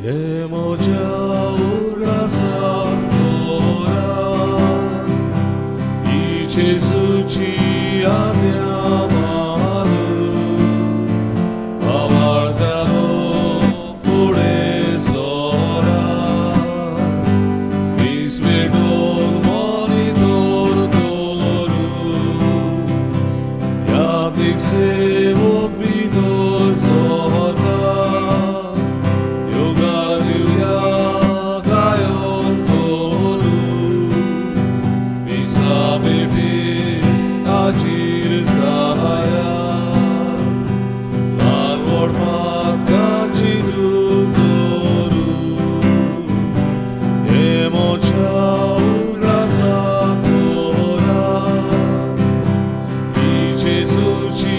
हे म्हज्या उगडासाक करात, ही जेजूची आज्ञा मानून भावार्थानो फुडें सरात, वीस पेटोवन मन नितळ करून यादीक सेवक भितर सरता, योगार दिवया गायन करून, मिसा भेटी हाजीर जाया, ल्हान व्हड पातकाची दूख करून, हे म्हज्या उगडासाक करात, ही जेजूची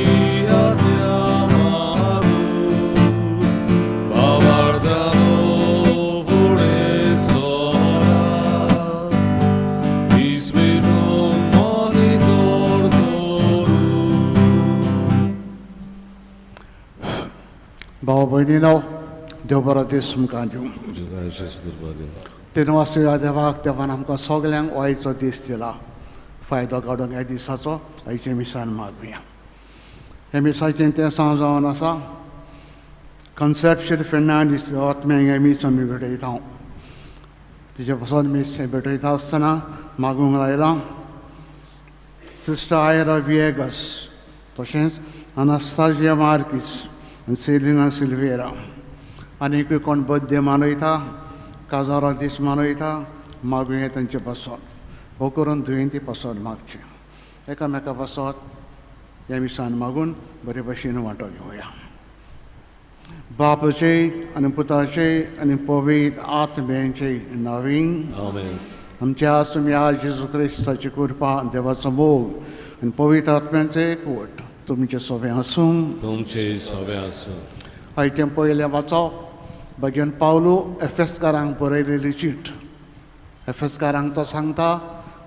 आज्ञा मानून भावार्थानो फुडें सरात, वीस पेटोवन मन नितळ करून. भाव भयणीनो, देव बरो दीस तुमकां दिवं. तीन वासुया देवाक, देवान आमकां सगल्यांक आयचो दीस दिला. फायदो काडूंक ह्या दिसाचो आयचे मिसान मागुया. हे मिसाचें तें सांग जावन आसा कन्सेप्शन फेर्नांडीस आत्म्यांक हें मीस आमी भेटयता. तिचे पासत मीस हें भेटयता आसतना मागूंक लायलां सिस्टर आयरा विएगस, तशेंच अनास्ताजिया मार्कीस आनी सेलिना सिल्वेरा. आनीकूय कोण बड्डे मनयता, काजारा दीस मनयता, मागुया तांचे पासत. हो करून दुयेंती पासत मागचें. एकामेका पासत ह्या मिसान मागून बरे भशेन वांटो घेवया. बापाचे आनी पुताचे आनी पवित्र आत्म्याचे नांवीं आमेन. आमच्या तुमच्या जेजू क्रिस्ताची कृपा, देवाचो मोग आनी पवित्र आत्म्याचें एकवट तुमचें सोबें आसूं. तुमचे सोबें आसूं. आयचें पयलें वाचप भगेन पावलू एफेसकारांक बरयलेली चीट. एफेसकारांक तो सांगता,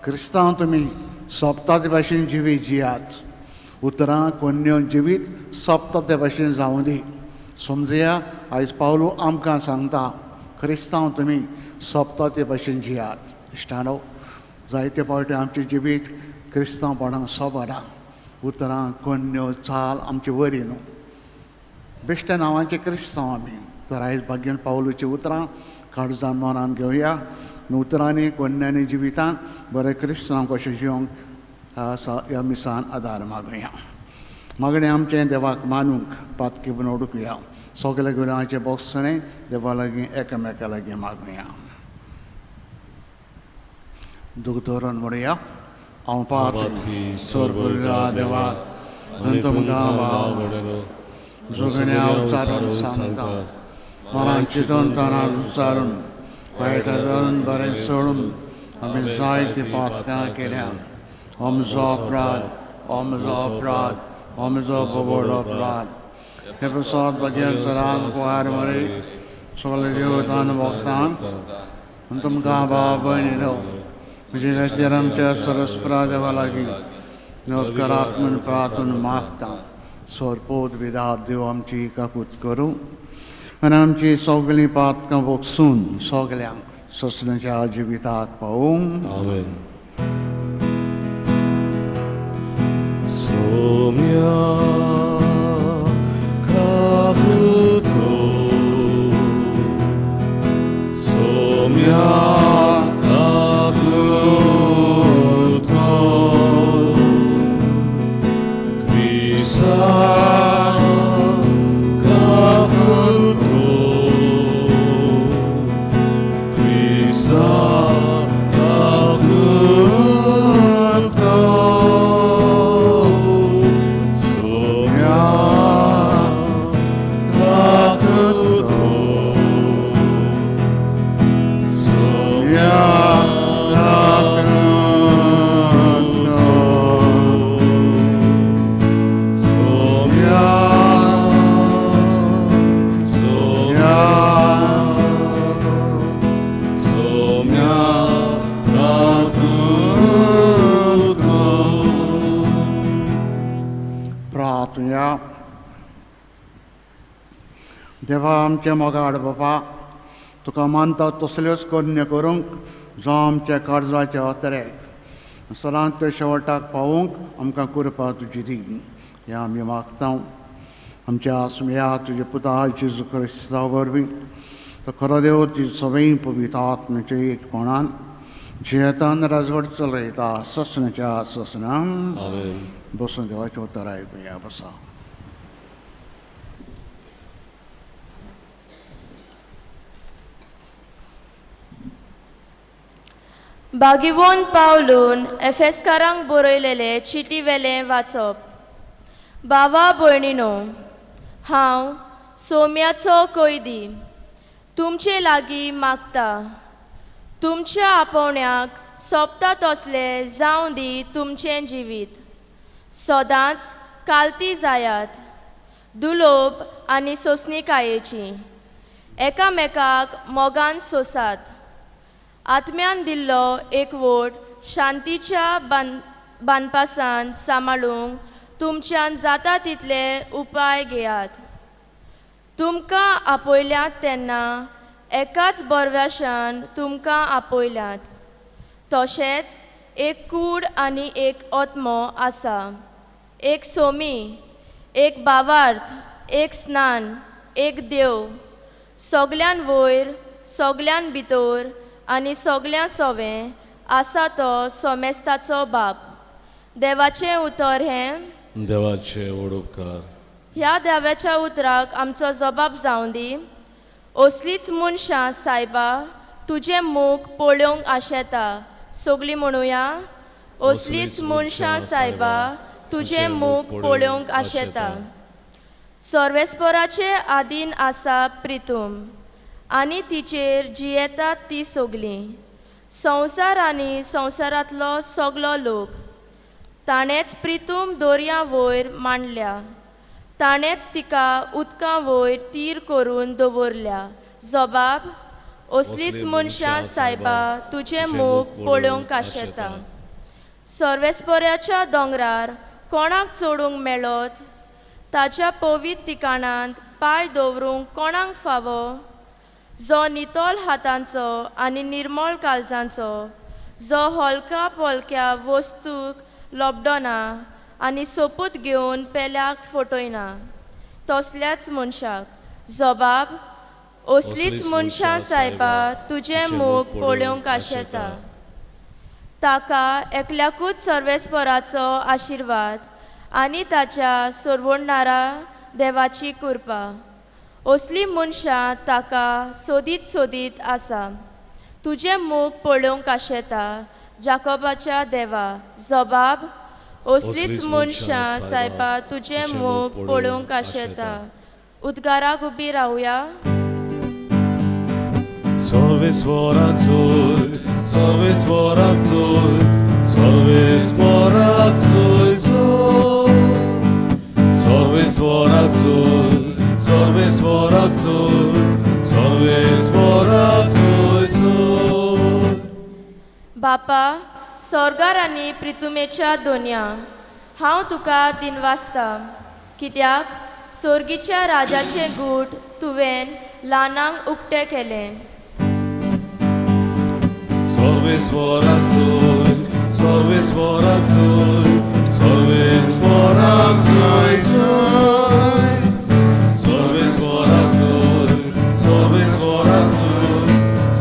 क्रिस्तांव तुमी सोंपता ते भाशेन जिवीत जियात, उतरां कोन्यो जिवीत सोंपता ते भाशेन जावं दी. समजया आयज पावलू आमकां सांगता, क्रिस्तांव तुमी सोंपता ते भाशेन जियात. इश्टानो, जायते फावटी आमचें जिवीत क्रिस्तांवपणाक सोबना. उतरां कोन्यो चाल आमची बरी न्हू. बेश्ट्या नांवांचे क्रिस्तांव आमी. तर आयज भाग्यान पावलूची उतरां काळजान मनान घेवया आनी उतरांनी कोन्यांनी जिवितान बरें क्रिस्तांव कशें जिवंक ह्या मिसान आदार मागुया. मागणें आमचें देवाक मानूंक पातकी बनवडुकया. सगल्या गुरांचें बोगसणें देवा लागीं एकामेका लागीं मागुया. दूख धरून म्हणुया, हांव पातकी सोरपुरा देवाक आनी तुमकां भाव जोगण्या उच्चारून सांगता, मनान चिंतून तणान उच्चारून वायट धरून बरें सोडून आमी जायतीं पातकां केल्या. आमचो अपराध, आमचो अपराध, आमचो बोबड अपराध. हे प्रसाद भगेन सरान कुवार मरे सगळे देवतान भक्तान आनी तुमकां भाव भयणीनो म्हजे खातीर आमच्या सरस्परा देवा लागीं नोकरात म्हूण प्रार्थून मागता. सोरपोत विधात देव आमची काकूत करूं आनी आमची सगळीं पातकां बोगसून सगल्यांक ससनाच्या जिविताक पावूं. आमेन. सोम्या काकूत कर, सोम्या काकूत कर, क्रिस्ता काकूत कर, क्रिस्ता काकूत कर, सोम्या काकूत कर, सोम्या काकूत कर, सोम्या, सोम्या, सोम्या काकूत कर. प्रार्थुया. देवा आमच्या मोगाळ बापा, तुका मानता तसल्योच करण्यो करूंक जावं आमच्या काळजाचे अतरे सदांच ते शेवटाक पावूंक आमकां कृपा तुजी दी हें आमी मागता आमच्या आसम्या तुज्या पुता जेजू क्रिस्ता वरवीं तो खरो देव तुजी सगळीं पवित्र आत्म्याच्या एकपणान जियेतान राजवट चलयता ससनाच्या ससना. बसून देवाचें उतर आयकुया. बसा. बागिवोन पावलून एफेस्कारांक बरयलेले चिटी वेलें वाचप. बावा भयणीनो, हांव सोम्याचो कैदी तुमचे लागीं मागता, तुमच्या आपोवण्याक सोंपता तसलें जावं दी तुमचें जिवीत. सदांच कालती जायात, दुलोब आनी सोंसणीकायेची, एकामेकाक मोगान सोंसात. आत्म्यान दिल्लो एकवट शांतीच्या बांदपासान सांबाळूंक तुमच्यान जाता तितले उपाय घेयात. तुमकां आपयल्यात तेन्ना एकाच बरव्याशान तुमकां आपयल्यात. तशेंच एक कूड आनी एक आत्मो आसा, एक सोमी, एक भावार्थ, एक स्नान, एक देव, सगल्यान वयर, सगल्यान भितर आनी सगल्यां सोवें आसा तो सोमेस्ताचो बाप. देवाचें उतर हें देवाचे व्हड उपकार. ह्या देवाच्या उतराक आमचो जबाब जावं दी. असलीच मनशां सायबा तुजें मुख पळोवंक आशेता. सगळीं म्हणुया, असलीच मनशां सायबा तुजें मुख पळोवंक आशेता. सर्वेस्पराचे आदीन आसा प्रितूम आनी तिचेर जियेतात ती सगळीं. संवसार आनी संवसारांतलो सगलो लोक ताणेंच प्रितूम दर्या वयर मांडल्या, ताणेंच तिका उदकां वयर तीर करून दवरल्या. जबाब, असलीच मनशां सायबा तुजें मुख पळोवंक आशेता. सर्वेस्पराच्या दोंगरार कोणाक चडूंक मेळत? ताच्या पवित्र ठिकाणांत पांय दवरूंक कोणाक फावो? जो नितळ हातांचो आनी निर्मळ काळजांचो, जो हलक्या पोलक्या वस्तूक लोबडना आनी सोपूत घेवन पेल्याक फटयना, तसल्याच मनशाक. जबाब, असलीच मनशां सायबा तुजें मुख पळोवंक आशेता. ताका एकल्याकूच सर्वेस्पराचो आशिर्वाद आनी ताच्या सोडवणणारा देवाची कृपा. असली मनशां ताका सोदीत सोदीत आसा. तुजें मुख पळोवंक आशेता जाकोबाच्या देवा. जबाब, असलीच मनशां सायबा तुजें मुख पळोवंक आशेता. उद्गाराक उबी रावया. सर्वेस्पराचोय, सर्वेस्पराचोय, सर्वेस्पराचोय, सर्वेस्पराचोय, सर्वेस्पराचोय, सर्वेस्पराचोय. बापा स्वर्गार आनी प्रितुमेच्या दोनया, हांव तुका दिनवासता, कित्याक स्वर्गीच्या राजाचें गूट तुवें ल्हानांक उक्तें केलें. सर्वेस्पराचोय, सर्वेस्पराचोय, सर्वेस्पराचोय, सर्वेस्पराचोय, सर्वेस्पराचोय,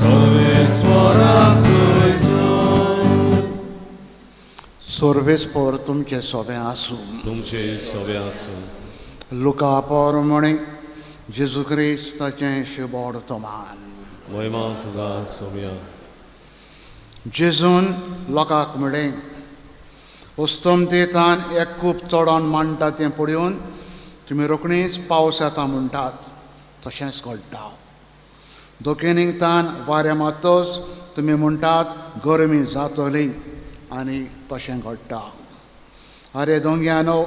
सर्वेस्पराचोय. सर्वेस्पर तुमचे सोबें आसूं. तुमचे सोबें आसूं. लुका परमणे जेजू क्रिस्ताचें शुभोड तोमान. महिमा तुका सोम्या. जेजून लोकांक म्हळें, अस्तमतेतान एक कूप चडोवन मांडटा तें पळोवन तुमी रोखडीच पावस येता म्हणटात, तशेंच घडटा. दोकेनिंगतान वारें मारतच तुमी म्हणटात गरमी जातली आनी तशें घडटा. आरे दोंग्यानो,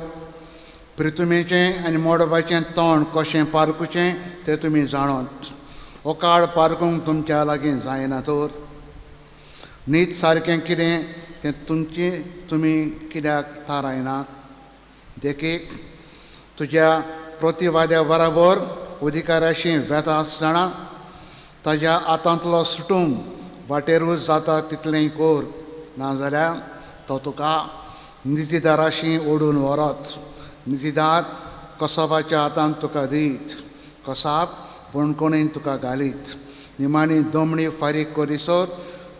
प्रितुमेचें आनी मोडपाचें तोंड कशें पारखुचें तें तुमी जाणत. हो काळ पारखूंक तुमच्या लागीं जायना तर नीत सारकें कितें तें तुमची तुमी कित्याक थारायनात? देखीक, तुज्या प्रतिवाद्या बराबर अधिकाराशी वेता आसतना ताज्या हातांतलो सुटूंक वाटेरूच जाता तितलें कोर, नाजाल्यार तो तुका नितीदाराशी ओडून व्हरत, नितीदार कसाबाच्या हातांत तुका दीत, कसाब बणकोणेन तुका घालीत, निमाणी दमणी फारीक करीसर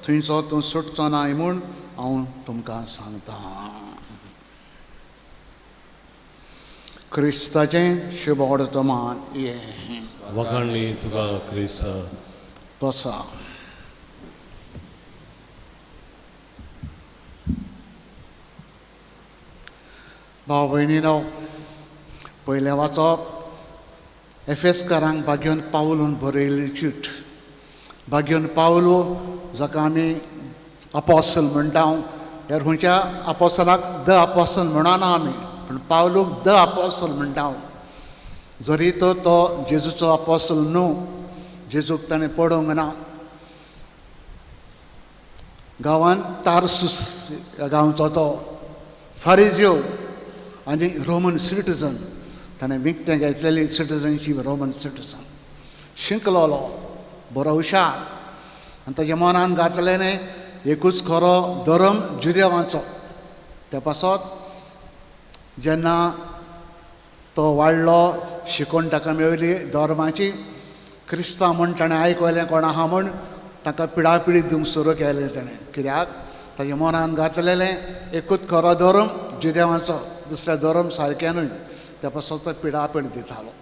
थंयचो तूं सुटचो ना म्हूण हांव तुमकां सांगतां. क्रिस्ताचें शुभवर्तमान हें. वखाणणी तुका क्रिस्ता. बसा. भाव भयणीनो, पयलें वाचप एफेसकारांक भाग्योन पावलून बरयल्ली चीट. भाग्योन पावलू जाका आमी अपोसल म्हणटा, ह्या खंयच्या अपोसलाक the apostle म्हणना आमी, पूण पावलूक the apostle म्हणटा. जरी तो तो जेजूचो अपोसल न्हू, जेजूक ताणें पडोवंक ना. गांवान तारसूस ह्या गांवचो तो फारिजियो आनी रोमन सिटीजन, ताणें विकतें घेतलेली सिटीजनशीप, रोमन सिटीजन. शिकलोलो, बरो हुशार, आनी ताच्या मनान घातलें न्ही एकूच खरो धर्म जुदेवांचो. त्या पासत जेन्ना तो वाडलो, शिकोवन ताका मेळ्ळी धर्माची, क्रिस्तांव म्हूण ताणें आयकलें कोण आहा म्हूण, ताका पिडापिडी दिवंक सुरू केलें ताणें. कित्याक ताच्या मनान घातलेलें एकूच खरो धर्म जुदेवांचो, दुसऱ्या धर्म सारकें न्हय. त्या पासत तो पिडापीड दितालो.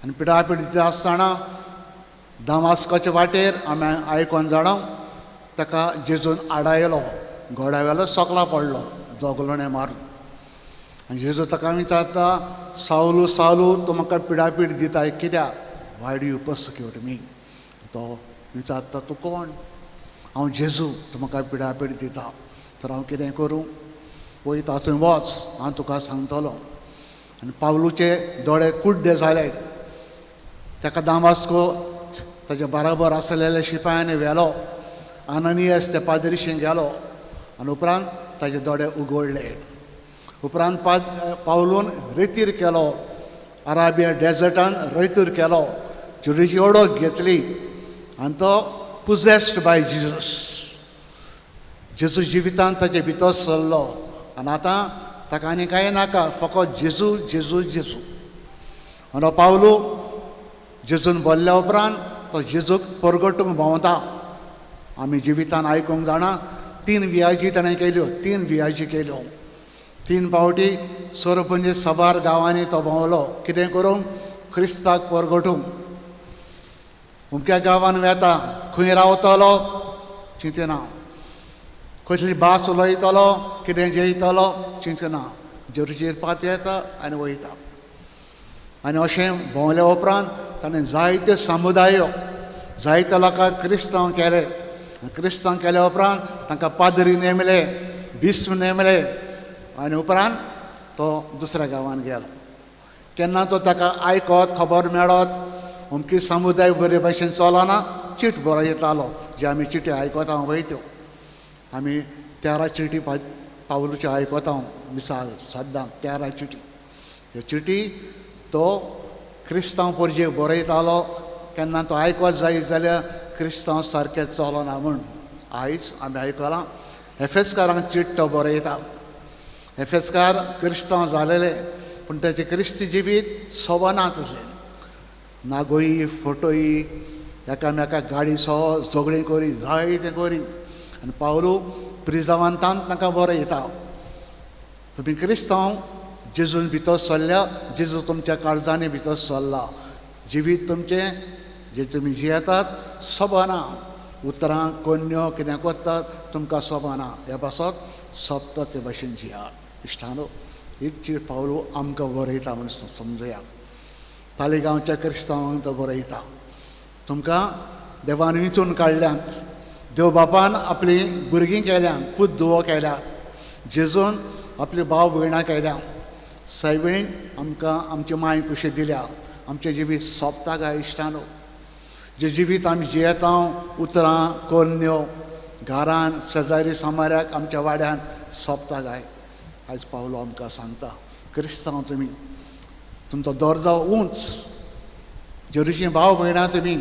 आनी पिडापीड दिता आसतना दामास्काचे वाटेर आमी आयकोन जाणा ताका जेजून आडायलो, घोड्या वेलो सकला पडलो जोगलोणें मारून. आनी जेजू ताका विचारता, सावलू सावलू, तूं म्हाका पिडापीड दिताय कित्याक? Why do you persecute me? तो विचारता, तूं कोण? हांव जेजू, तूं म्हाका पिडापीड दिता, तर हांव कितें करूं? वयता थंय वच, हांव तुका सांगतलो. आनी पावलूचे दोळे कुड्डे जाले. ताका दामास्को ताच्या बराबर आसलेल्या शिपायांनी व्हेलो, आननियस त्या पाद्रीशी गेलो आनी उपरांत ताजे दोळे उगडले. उपरांत पावलून रेतीर केलो, अराबिया डेजर्टान रेतीर केलो, जेजूची ओळख घेतली आनी तो पुजेस्ड बाय जिजस. जेजू जिवितान ताचे भितर सरलो आनी आतां ताका आनी कांय नाका, फकत जेजू जेजू जेजू. आनी पावलू जेजून भरल्या उपरांत तो जेजूक परगटूंक भोंवता. आमी जिवितान आयकूंक जाणा, 3 वियाजी ताणें केल्यो, 3 वियाजी केल्यो. 3 फावटी सोरपंजी सबार गांवांनी तो भोंवलो. कितें करूंक? क्रिस्ताक परगटूंक. अमक्या गांवान वेता, खंय रावतलो चिंतना, कसली भास उलयतलो, कितें जेयतलो चिंतना, जेरूचेर पात येता आनी वयता. आनी अशें भोंवल्या उपरांत ताणें जायते समुदायो, जायते लोकांक क्रिस्तांव केले. क्रिस्तांव केल्या उपरांत तांकां पाद्री नेमले, बिस्प नेमले आनी उपरांत तो दुसऱ्या गांवान गेलो. केन्ना तो ताका आयकत, खबर मेळत अमकी समुदाय बरे भाशेन चलना, चीट बरयतालो. जे आमी चिटी आयकता पळय त्यो आमी 13 चिटी पावलूच्यो आयकता मिसाल सद्दां 13 चिटी. त्यो चिटी तो क्रिस्तांव परजेक बरयतालो. केन्ना तो आयकत जायत जाल्यार क्रिस्तांव सारकें चलना म्हूण. आयज आमी आयकलां एफेसकारांक चीट तो बरयता. एफेसकार क्रिस्तांव जालेले, पूण ताचें क्रिस्ती जिवीत सोबना तसलें. नागोई फोटोई एकामेका गाडी सो झगडीं करी, जायतें करी. आनी पावलू प्रिजावांतान तांकां बरयता, तुमी क्रिस्तांव जेजून भितर सरल्या, जेजू तुमच्या काळजांनी भितर सरला, जिवीत तुमचें जे तुमी जियेतात सोबना, उतरां कोन्यो कितें करतात तुमकां सोबना, ह्या पासत सोबता ते भाशेन जियात. इश्टानो, हीच चीट पावलू आमकां बरयता म्हूण समजुया. तालिगांवच्या क्रिस्तांवांक तो बरयता, तुमकां देवान विंचून काडल्यात, देव बापान आपलीं भुरगीं केल्यात, पूत धुवो केल्यात, जेजून आपली भाव भयणां केल्या, सायबीण आमकां आमची माय कशी दिल्या. आमचें जिवीत सोंपता काय इश्टानो? जें जिवीत आमी जियेता, उतरां कोन्यो घरान शेजारी समाऱ्याक आमच्या वाड्यान सोंपता काय? आयज पावलो आमकां सांगता, क्रिस्तांव तुमी, तुमचो दर्जो उंच, जेरुशी भाव भयणां तुमी,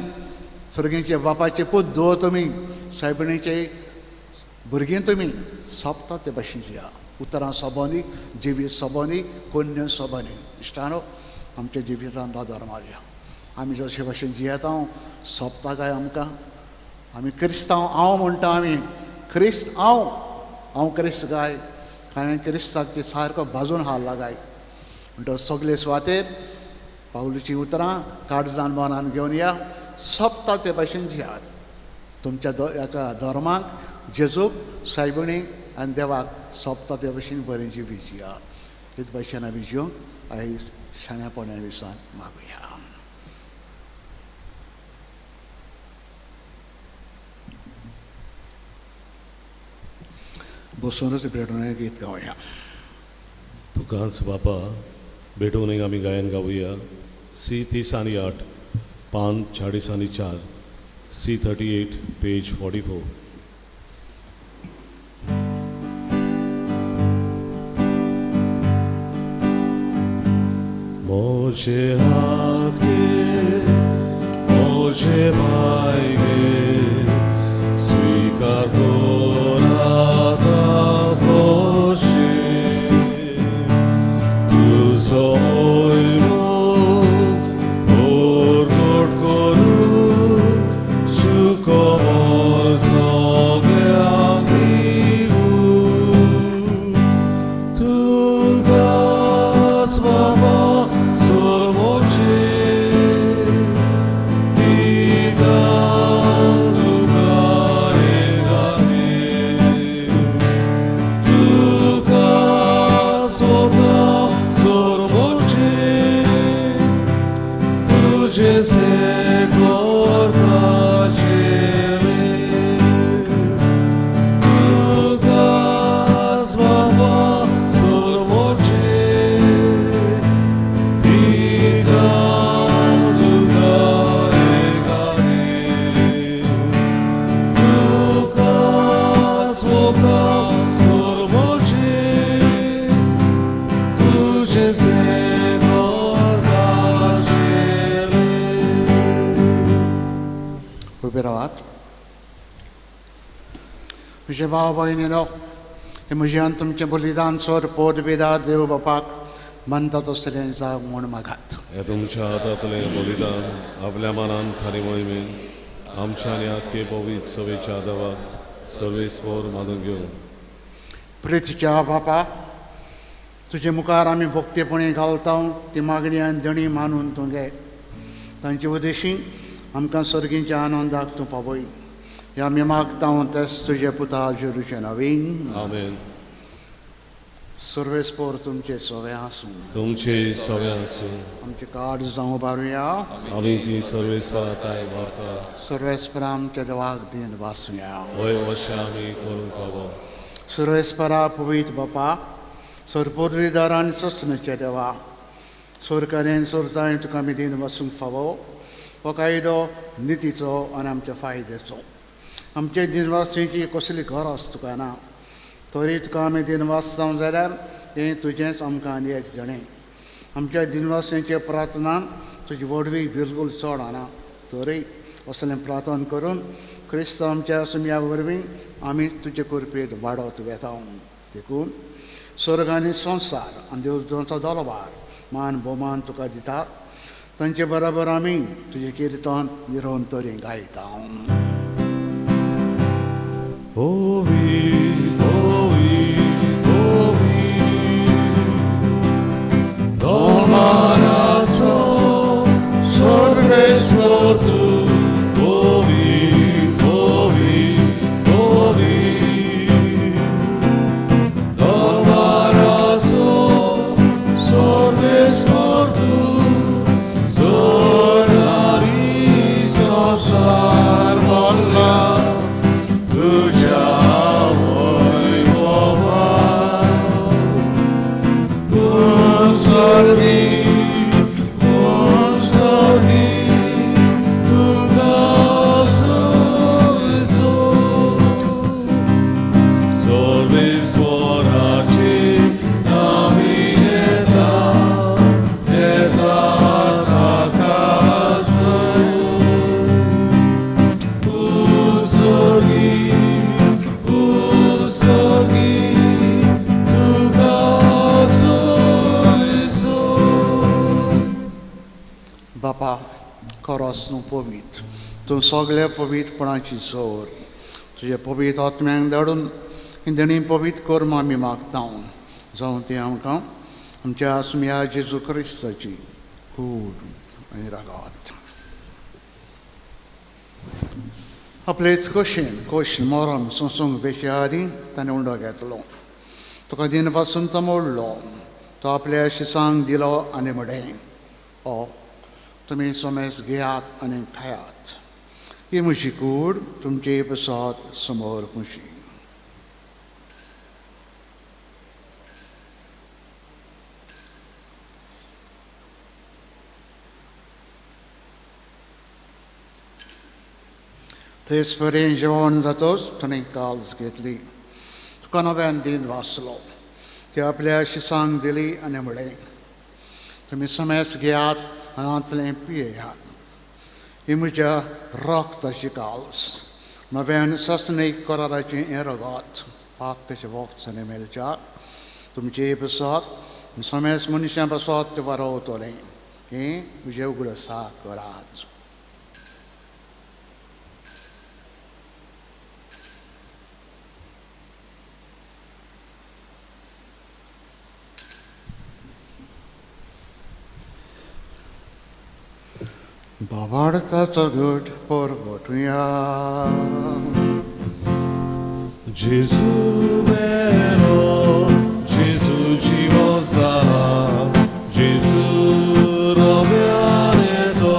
सर्गींचे बापाचे पूत धुवो तुमी, सायबिणीचे भुरगीं तुमी, सोंपता ते भाशेन जिया. उतरां सोबोनी, जिवीत सोबोनी, कोन्य सोबोनी. इश्टानो, आमच्या जिवितान नदर मारया. आमी जशे भाशेन जियेता सोंपता काय आमकां? आमी क्रिस्तांव हांव म्हणटा, आमी क्रिस्त हांव, हांव क्रिस्त काय? हांवें क्रिस्ताक ते सारको भाजून हाडला काय? म्हणटकच सगळे सुवातेर पावलूची उतरां काळजान मनान घेवन या, सोंपता ते भाशेन जियात. तुमच्या एका धर्माक, जेजूक, सायबिणीक आनी देवाक सोंपता ते भाशेन बरें जिवीत जिया. हेच भाशेन आमी जिवंक आयज शाण्यापणा विसान मागुया. बसूनच भेटून गीत गावया. तुकाच बापा भेटून एक आमी गायन गावया. सी 30 आनी 8, पान 40 आनी 4, सी 38 पेज 44. मोजे हात गे, मोजे भाई गे, स्वीकार कोराता पोशे, तुजो मोयमो पोरगोट करू, सुखमोर सगळ्यांक दिवू. तुकाच बाबा सोरमोचे, पिता तुका एकाने, तुकाच बाबा सोरमोचे, तुझे सेकोर काचेले, तुकाच बाबा सोरमोचे, पिता तुका एकाने, तुकाच बाबा सोरमोचे, तुझे सेकोर काचेले. उबे रावात. म्हजे भाव भयणीनो, हें म्हजें आनी तुमचें बलिदान सोर पोरबेदार देव बापाक मानता तसलें जावं म्हूण मागात. हे तुमच्या हातांतलें बलिदान आपल्या मनान थारी मोहिमेन आमच्या आनी आख्खे पवित्र सभेच्या देवाक सर्वेस्पोर मानून घेवन. प्रितीच्या बापा, तुजे मुखार आमी भक्तेपणी घालता ती मागणी आनी देणी मानून तूं घे. तांचे उद्देशी आमकां सर्गींच्या आनंदाक तूं पावय. हे आमी मागता तेच तुजे पुता जेरूचे नवीन. आमेन. सर्वेस्पोर तुमचे सवे आसूं. तुमचे सवे आसूं. आमचे कार्ड जावं बारुया. आमी ती सर्वेस्परा ताय वार्ता. सर्वेस्परा आमच्या देवाक दिन वासुया. वय अशें आमी करूंक फावो. सर्वेस्परा पवित्र बापा, सरपोरवीदार आनी सस्नच्या देवा, सरकारेन सरताय तुका आमी दिन वासूंक फावो. हो कायदो नितीचो आनी आमच्या फायद्याचो. आमचे दिनवासीची कसली गरज तुका ना, तरी तुका आमी दिनवास जावं जाल्यार हें तुजेंच आमकां आनी एक जणें. आमच्या दिनवासांचे प्रार्थना तुजी व्हडवी बिलकूल चड आना, तरी असलें प्रार्थना करून क्रिस्त आमच्या सुमया वरवीं आमी तुजे कृपेंत वाडत वेता. देखून स्वर्ग आनी संवसार आनी देवदूतांचो दरबार मान भोवमान तुका दिता. तांचे बराबर आमी तुजें किर्तन निरंतरी गायता. पवित्र पवित्र पवित्र दमाराचो सर्वेस्पर तूं, पवित्र पवित्र पवित्र दमाराचो सर्वेस्पर तूं, सोनारी संवसार भरला तुज्या देवास तूं पवित्र, तूं सगळ्या पवित्रपणाची जोर. तुज्या पवित्र आत्म्यांक धाडून ही देणी पवित्र कर म्हूण आमी मागता, जावं ती आमकां आमच्या आसम्या जेजू क्रिस्ताची कूड आनी रागात. आपलेच कशेन कोश मरण सोंसूंक वेच्या आदीं ताणें उंडो घेतलो, तुका दिन पासून तो मोडलो, तो आपल्या शिसांक दिलो आनी म्हणलें, ओ तुमी समेज घेयात आनी खायात, ही म्हजी कूड तुमचे पसाद समोर खुशी. थंयच परेन जेवण जातोच ताणें काल्स घेतली, तुका नव्यान दिन वाचलो, ती आपल्या शिसांक दिली आनी म्हणलें, तुमी समेज घेयात हांगांतलें पियेयात, ही म्हज्या रक्ताची काल्स, नव्यान सासणीक कराराचें हें रगत, पाप कशें वखद आनी मेळच्या तुमचे पसत समेज मनशां पसत तें वारोवतलें, हें म्हजें उगडासा करात. बाबार्थाचो घट परगटुया. जेजू मेरो, जेजू जिवो जाला, जेजू रव्यान येतलो.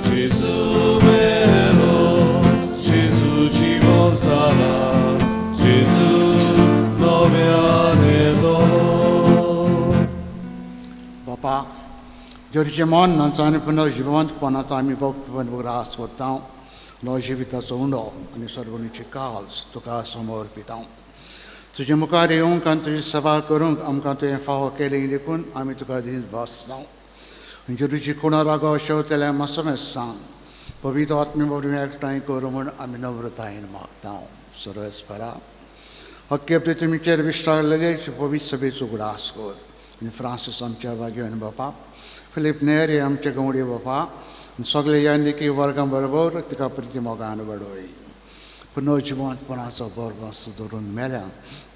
जेजू मेरो, जेजू जिवो जाला, जेजू रव्यान येतलो. बापा, जरीचें मन नाचा आनी पुनः जिवंतपणाचो आमी भक्तपण उगडास करता, नो जिविताचो उंडो आनी सर्वणीची काल्स तुका समोर पिता. तुजे मुखार येवंक आनी तुजी सेवा करूंक आमकां तुवें फावो केली देखून आमी तुका दीस बसता. जेरूची खुणा रागो शेवतल्या मासमेस सांग पवित्र आत्मे वरवीं एकठांय करूं म्हूण आमी नम्रतायेन मागता. सर्वेस्परा हक्की आपले तुमचेर विश्वास पवित्र सभेचो उगडास कर आनी फ्रांसीस आमच्या भाग्यवान बापा, फिलीप नेरी आमचे गवडी बापा, सगळे ह्या निकी वर्गां बरोबर तिका प्रिती मोगान वाडोय. पुनर्जिवंतपणाचो बरबस धरून मेल्या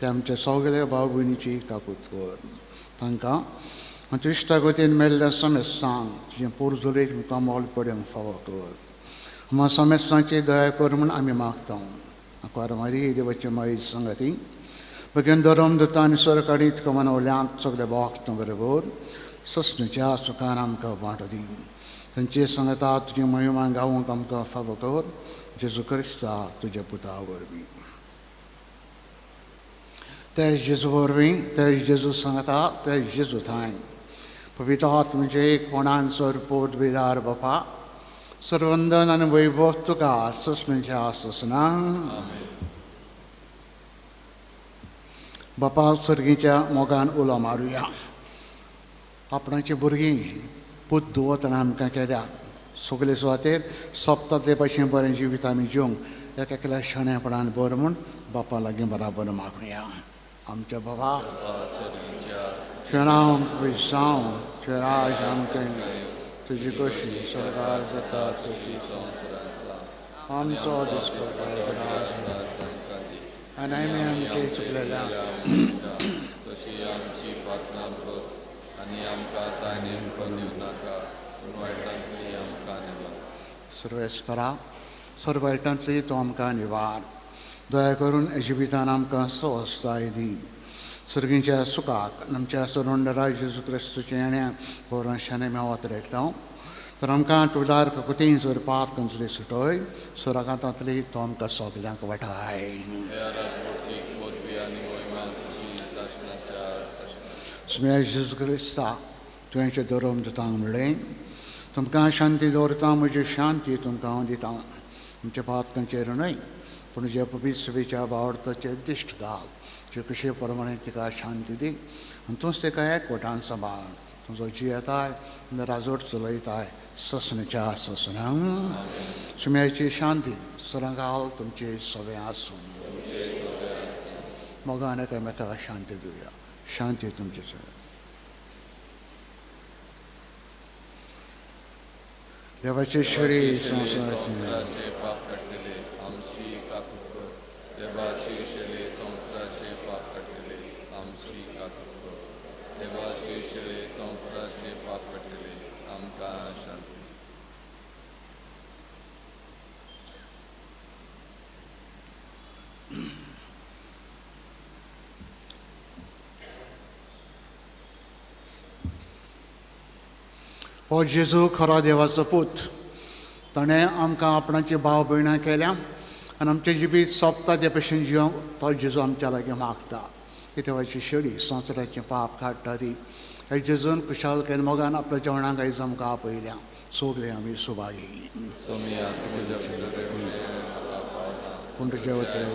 ते आमच्या सगल्या भाव भयणीची काकूत कर. तांकां आमच्या इश्टागतीन मेल्ल्या समेस्तांक तुजें पोरजुलेक मुखार मोल पडूंक फावो कर. आमकां समेस्तांची दया कर म्हूण आमी मागता. आंकवार मारी देवाचे माई संगती बगेन धर्म दुता आनी सरकारी तुका मनवल्यांत सगळे भक्त बरोबर ससणीच्या सुखान आमकां वांटो दी. तांचे सांगता तुजी महिमा गावंक आमकां फावो कर, जेजू क्रिस्ता तुज्या पुता वरवीं. ते जेजू वरवीं, ते जेजू सांगता, ते जेजू थांय पवित्र आत्म्याचे एकपणान सरपोत बेदार बापा, सर्वंदन आनी वैभव तुका ससणीच्या ससना. बापा सर्गीच्या मोगान उलो मारुया. आपणाची भुरगीं पूत धुवतना आमकां केल्या सगले सुवातेर सोंपता ते भाशेन बरें जिवीत आमी जिवंक एक एकल्या शाणेपणान बरें म्हूण बापा लागीं बराबर मागुया. आमच्या बाबा शेणाव जावं तुजें राज आमकां, तुजी कशी सरकार जाता तशी आमचो आनी आमी आमचे चुकलेल्या तशी आमची प्रार्थना बस आनी आमकां ताणें दिवं नाका पूण वायटांतली आमकां निवार. सर्वेस्परा सर्व वायटांतली तो आमकां निवार. दया करून जिवितान आमकां स्वस्थताय दी. सर्गींच्या सुखाक आमच्या सरोंडरा जेजू क्रिस्तूचें येण्या बरोशाने मेवत रेखता तर आमकां तुदार ककुतीन सोरपात कंसली सुटोय सोराकांतांतली तो आमकां सगल्यांक वाटाय. सुम्या जेजू क्रिस्ता तुवें धर्म दितांक म्हणलें, तुमकां शांती दवरता, म्हजी शांती तुमकां हांव दितां. तुमच्या पातकांचेर न्हय पूण जे पवित्र सभेच्या भावार्थाचेर दिश्ट घाल, जे कशे प्रमाणे तिका शांती दी आनी तूंच तिका एकवटान सांबाळ. तुजो जियेताय राजवट चलयताय ससनच्या ससनां. सुम्याची शांती सरांगाल तुमचे सगळें आसूं. मोगान एकामेका शांती दिवया. शांती तुमचे सगळें. देवाचे शरीर संवसाराचे पाप काडटले आमची काकूट कर. देवाची शेळी संवसाराचे पाप काडटले आमची काकूट कर. देवाची शेळी संवसाराचे पाप काडटले आमकां शांती. हो जेजू खरो देवाचो पूत, ताणें आमकां आपणाची भाव भयणां केल्या आनी आमचें जिवीत सोंपता ते भशेन जिवंक तो जेजू आमच्या लागीं मागता. ही देवाची शेळी संवसाराचें पाप काडटा ती. हे जेजून खुशालकायेन मोगान आपल्या जेवणाक आयज आमकां आपयल्या. सगळे आमी सुभागी. पूण तुज्या वतीन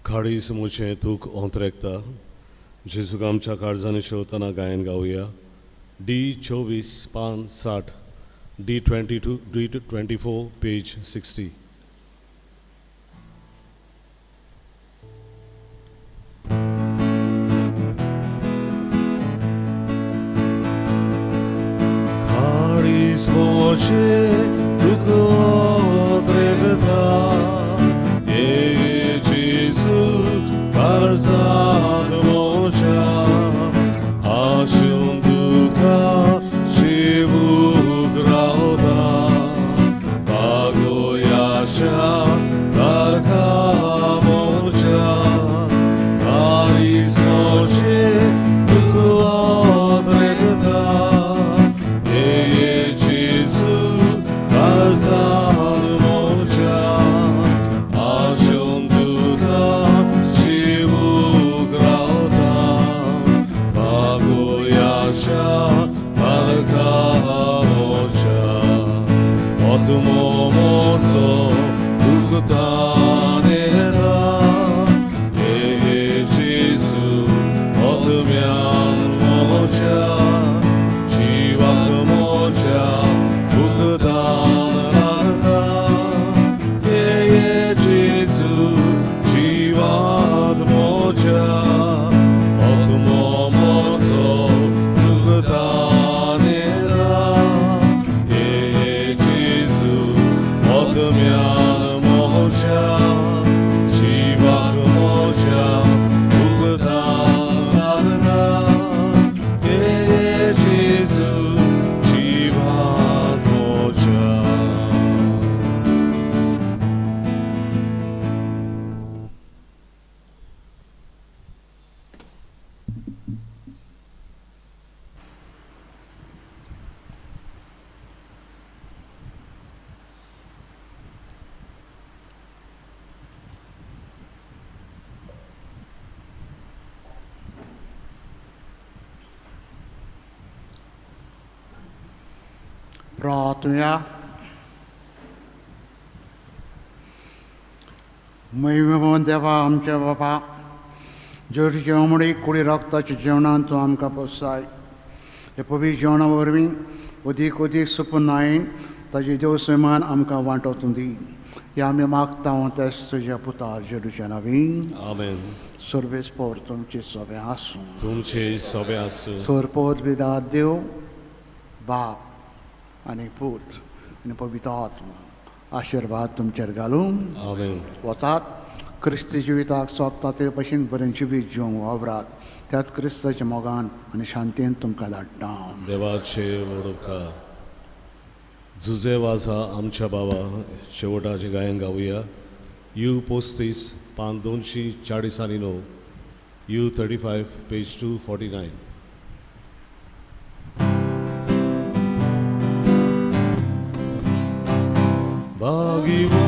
खाडीस मुचें तूक ओंतरेकता जेजूक आमच्या काळजांनी शेवतना गायन गावया. डी 24 पान 60, D 22, D 24 page 60. खाडीस मुचें तूक ओंतरेकता काळजांत म्हज्या आसून तुका शिवूक रावता पागोयाशा तारखा म्हज्या काळीज म्हजें तुका ओंतरेकता ये जेजू काळजांत म्हज्या आसून तुका शिवूक रावता पागोयाशा तारखा म्हज्या आत्मो म्हजो तुका ये जेजू आत्म्यान म्हज्या जिवाक म्हज्या उगदान लागता ये जेजू जिवात म्हज्या आत्मो म्हजो तुका ये जेजू आत्म्यान म्हज्या जिवाक म्हज्या उगदान लागता ये जेजू जिवात म्हज्या. प्रार्थना. महिमेमन देवा आमच्या बापा, जेजूचे अमडी कुडी रक्ताच्या जेवणान तूं आमकां पोसाय. हे पवित्र जेवणा वरवीं अदीक अदीक सुपुनायन ताजे देव सैमान आमकां वांटोवतूं दी. हे आमी मागता तेच तुज्या पुता जेजूच्या नांवीन. आमेन. सर्वेस पोर तुमचे सोबें आसूं. तुमचे सोबें आसूं. सोरपोत विदा देव बाप आनी पूत आनी पवित्र आत्मा आशिर्वाद तुमचेर घालूं. आमेन. वतात क्रिस्ती जिविताक सोंपता ते भशेन बरें जिवीत जिवंक वावरात. त्याच क्रिस्ताच्या मोगान आनी शांतीन तुमकां धाडटा. देवाचे वडोवका जुजे वाजा आमच्या बाबा शेवटाचें गायन गावया. You 35 पान 249, you 35 page 249. ओगी.